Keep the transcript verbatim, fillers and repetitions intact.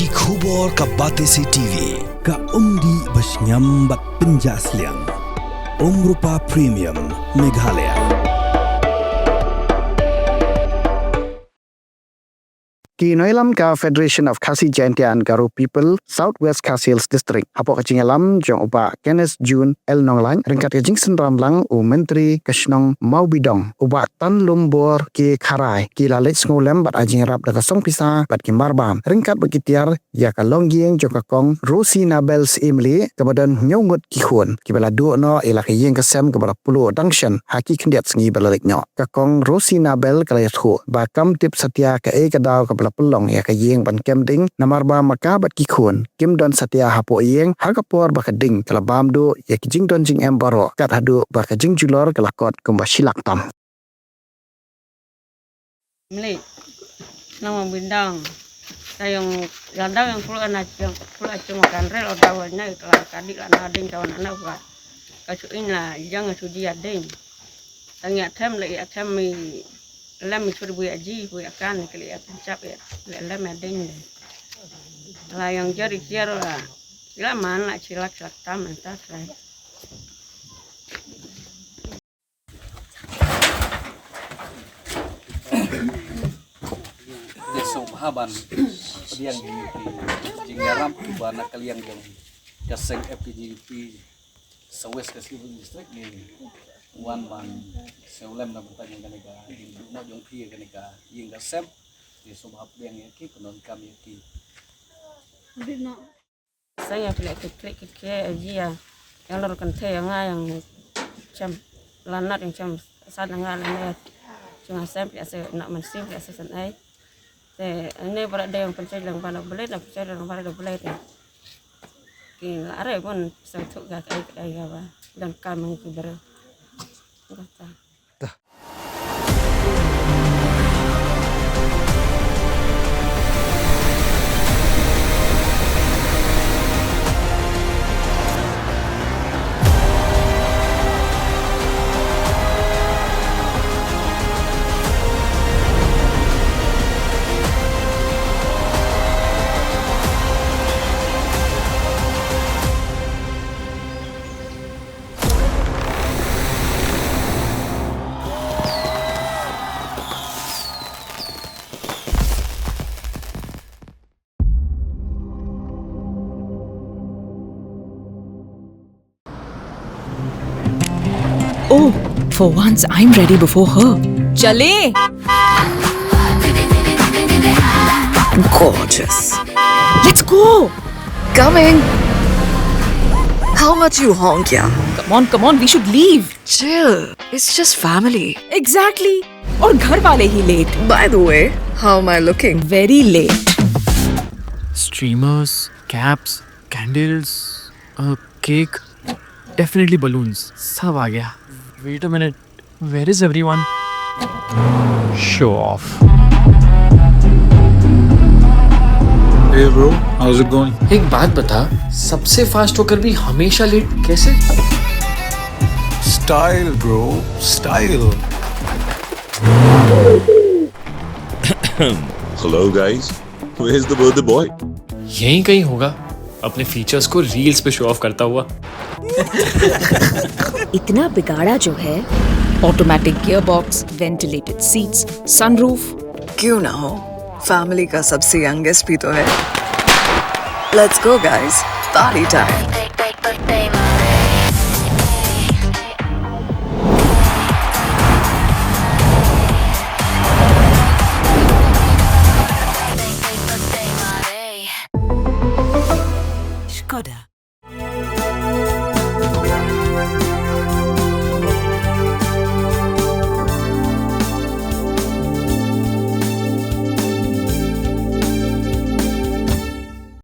Ki khubor ka Batesi T V, ka umdih ba shngiam bad pynjah sliang. Umrupa Premium, Meghalaya. Ki nongïalam ka Federation of Khasi Jaintia and Garo People, South West Khasi Hills District, hapoh ka jingïalam jong u Bah Kenneth June L Nonglait, ryngkat ka jingsynran lang u Myntri ka shnong Mawbidong, u Bah Tanlumbor K Kharai, ki la leit sngewlem bad ai jingïarap da ka song pisa bad ki marbam, ryngkat bad ki tiar ïa ka longïing jong ka Kong Rosina Bell Syiemlieh, kaba don hynñiew ngut ki khun, kiba la duh noh ïa la ka ïing ka sem kaba la pluh dang shen ha ki khyndiat sngi ba la leit noh. Ka Kong Rosina Bell ka la ïathuh ba kam tip satia kaei ka daw kaba la pynlong ïa ka ïing ban kem ding, namar ba ma ka bad ki khun kim don satia hapoh ïing ha ka por ba ka ding ka la bam duh ïa ki jingdon jingem baroh, kat haduh ba ka jingjulor ka la kot kumba shi lak tam. Mlei. Nang Mawbidong. Ka ïong la daw ïong pulu ana ïong pulu achung kan rel o daw na ka la ka dik la na ding ka wan na wa. Ka chu in la jang chu ji ading. Tang ïa them le ïa them mi lem mi chu bu ïa ji bu ïa kan ke le ïa pynchap ïa le lem ïa ding le. La ïong jari kiar la. La man la chilak chilak tam enta sai. Te sngewbha ban pdiang ïa ki jingïarap ba na ka liang jong ka seng F K J G P South West Khasi Hills District ngi wan ban sngewlem na bynta jong kane ka jingduh noh jong phi ïa kane ka ïing ka sem. Te sngewbha pdiang ïa ki, pyndonkam ïa ki. Sa ïa klik klik klik klik ïa ji ïa. Ïa lor kan the ïa nga ïa chem. Lanat ïa chem. Sa na nga la ne. Chem nga sem pia se na man sim pia se san ai. Te ne bara de ïa pynchai lang bala belet na pynchai lang bala belet ïa. Ki la are pun sa thuk ga kai kai ga ba. Dan kam ngi ki bere. Kata. Oh, for once I'm ready before her. Chale! Gorgeous. Let's go! Coming. How much you honk, yeah? Come on, come on, we should leave. Chill. It's just family. Exactly. और घर वाले ही late. By the way, how am I looking? Very late. Streamers, caps, candles, a cake. Definitely balloons. सब आ गया. Wait a minute. Where is everyone? Show off. Hey bro, how's it going? एक बात बता, सबसे फास्ट होकर भी हमेशा लेट कैसे? Style bro, style. Hello guys, where's the birthday boy? यहीं कहीं होगा, अपने फीचर्स को रील्स पे शो ऑफ करता हुआ. इतना बिगाड़ा जो है. Automatic gearbox, ventilated seats, sunroof. क्यों ना हो, फैमिली का सबसे यंगेस्ट भी तो है. Let's go guys, party time. Skoda.